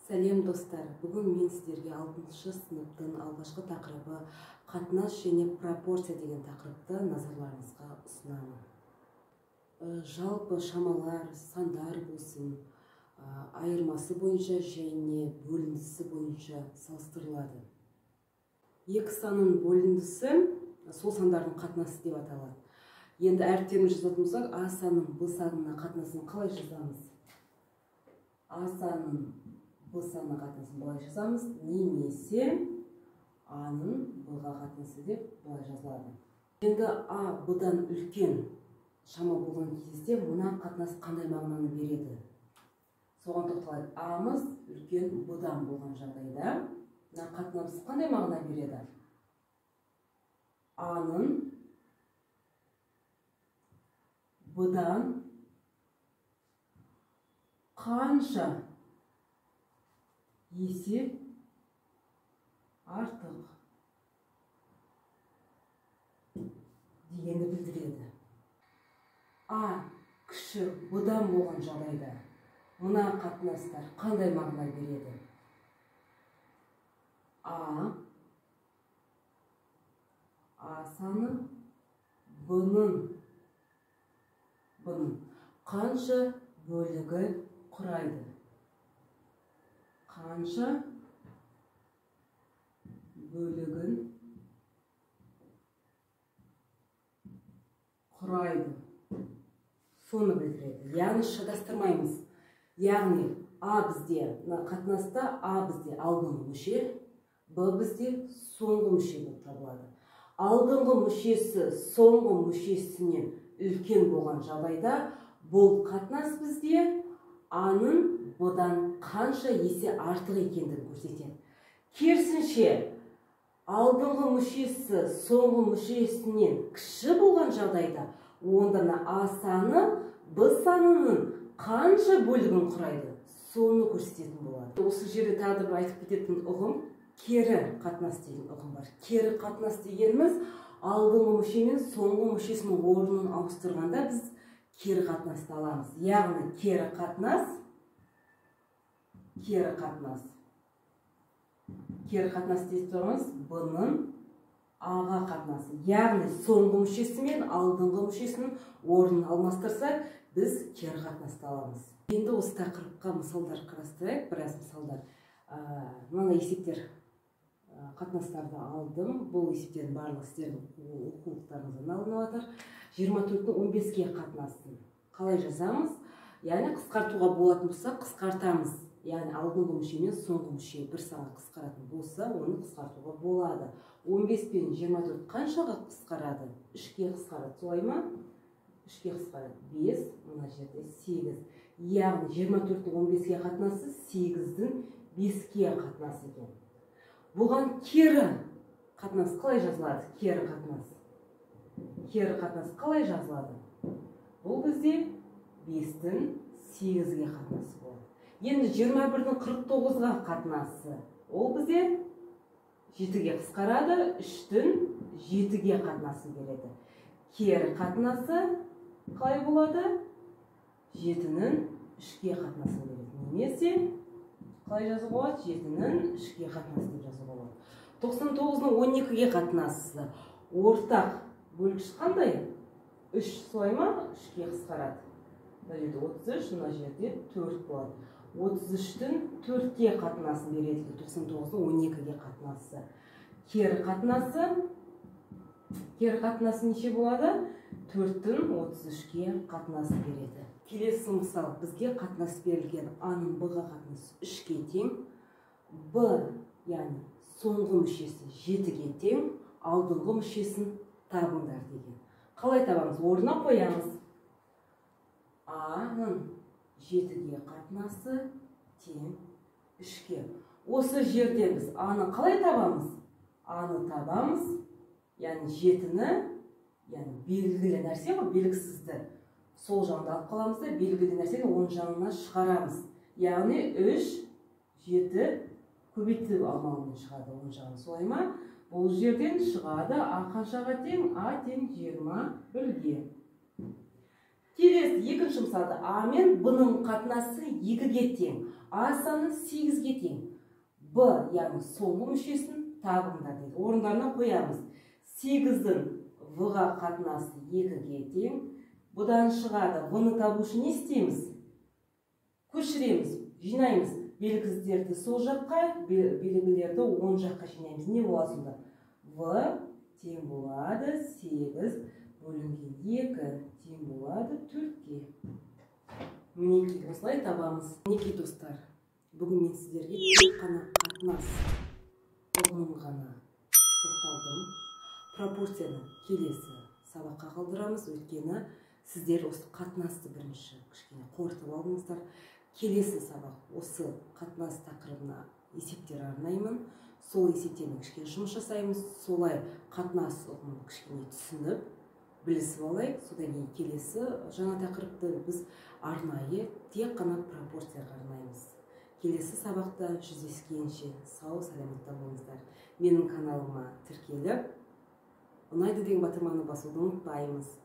Сәлем достар, бүгін мен сіздерге 6-шы сыныптың алғашқы тақырыбы қатынас және пропорция деген тақырыпты назарларыңызға ұсынамын. Жалпы шамалар, сандар болсын, айырмасы бойынша және бөліндісі бойынша салыстырылады. Екі санның бөліндісі сол сандардың қатынасы деп аталады. Енді әріптерін жазатын болсақ, А санының Б санына қатынасын қалай жазамыз? А санының Б санына қатынасын былай жазамыз, немесе А-ның Б-ға қатынасы деп былай жазылады. Енді А Б-дан үлкен шама болған кезде мына қатынас қандай мағынаны береді? Соған тоқталайық. А-мыз үлкен Б-дан болған жағдайда мына қатынас қандай мағына береді? А-ның Б-дан қанша есе артық дегенді білдіреді. А кіші Б-дан болған жағдайда мына қатынастар қандай мағына береді? А саны Б-ның қанша бөлігі құрайды? Қанша бөлігін құрайды? Соны білдіреді. Яғни шатастырмаймыз. Яғни А бізде, мына қатынаста А бізде алдыңғы мүше, Б бізде соңғы мүше болып табылады. Алдыңғы мүшесі соңғы мүшесінен үлкен болған жағдайда бұл қатынас бізде А-ның Б-дан қанша есе артық екендігін көрсетеді. Керісінше, алдыңғы мүшесі соңғы мүшесінен кіші болған жағдайда онда мына А саны Б санының қанша бөлігін құрайды, соны көрсететін болады. Осы жерде тағы да бір айтып кететін ұғым, кері қатынас деген ұғым бар. Кері қатынас дегеніміз алдыңғы мүше мен соңғы мүшесінің орнын ауыстырғанда біз кері қатынасты аламыз. Яғни кері қатынас деп тұрмыз Б-ның А-ға қатынасы. Яғни соңғы мүшесі мен алдыңғы мүшесінің орнын алмастырсақ, біз кері қатынасты аламыз. Енді осы тақырыпқа мысалдар қарастырайық, біраз мысалдар. Мына есептер қатынастарды алдым. Бұл есептердің барлығы сіздердің оқулықтарыңыздан алынып жатыр. 24-ні 15-ке қатынасын қалай жазамыз? Яғни қысқартуға болатын болса, қысқартамыз. Яғни алдыңғы мүше мен соңғы мүше бір санға қысқаратын болса, оны қысқартуға болады. 15 пен 24 қаншаға қысқарады? 3-ке қысқарады, солай ма? 3-ке қысқарады. 5, мына жерде 8. Яғни 24-ні 15-ке қатынасы 8-дің 5-ке қатынасы екен. Бұған кері қатынас қалай жазылады? Кері қатынас. Кері қатынас қалай жазылады? Бұл бізде 5-тің 8-ге қатынасы болады. Енді 21-дің 49-ға қатынасы. Ол бізде 7-ге қысқарады, 3-тің 7-ге қатынасы береді. Кері қатынасы қалай болады? 7-нің 3-ге қатынасын береді. Немесе қалай жазуға болады? 7-нің 3-ге қатынасы деп жазуға болады. 99-ның 12-ге қатынасы. Ортақ бөлгіш қандай? 3, солай ма? 3-ге қысқарады. Мына жерде 33, мына жерде 4 болады. 33-тің 4-ке қатынасын береді, 99-ның 12-ге қатынасы. Кері қатынасы неше болады? 4-тің 33-ке қатынасын береді. Келесі мысал, бізге қатынас берілген А-ның Б-ға қатынасы 3-ке тең, Б, яғни соңғы мүшесі 7-ге тең, алдыңғы мүшесін табыңдар деген. Қалай табамыз? Орнына қоямыз. А-ның 7-ге қатынасы тең 3-ке. Осы жерде біз А-ны қалай табамыз? А-ны табамыз, яғни 7-ні, яғни белгілі нәрсе ғой, белгісізді сол жағында алып қаламыз да, белгілі нәрсені оң жағына шығарамыз. Яғни 3, 7 көбейту амалымен шығады оң жағына, солай ма? Бұл жерден шығады А қаншаға тең? А тең 21-ге. Келесі екінші мысалда А мен Б-ның қатынасы 2-ге тең. А саны 8-ге тең. Б, яғни соңғы мүшесін табыңдар дейді. Орындарына қоямыз. 8-дің В-ға қатынасы 2-ге тең. Бұдан шығады. В-ны табу үшін не істейміз? Көшіреміз, жинаймыз. Белгісіздерді сол жаққа, белгілерді оң жаққа жинаймыз. Не болады сонда? В тең болады 8 бөлінген 2 тең болады 4-ке. Мінекей, осылай табамыз. Мінекей, достар, бүгін мен сіздерге тек қана қатынас ұғымын ғана тоқталдым. Пропорцияны келесі сабаққа қалдырамыз, өйткені сіздер осы қатынасты бірінші кішкене қорытып алыңыздар. Келесі сабақ осы қатынас тақырыбына есептер арнаймын. Сол есептермен кішкене жұмыс жасаймыз. Солай қатынас ұғымын кішкене түсініп, білісіп алайық. Содан кейін келесі жаңа тақырыпты біз арнайы тек қана пропорцияға арнаймыз. Келесі сабақта жүздескенше сау саламатта болыңыздар. Менің каналыма тіркеліп, ұнайды деген батырманы басуды ұмытпаймыз.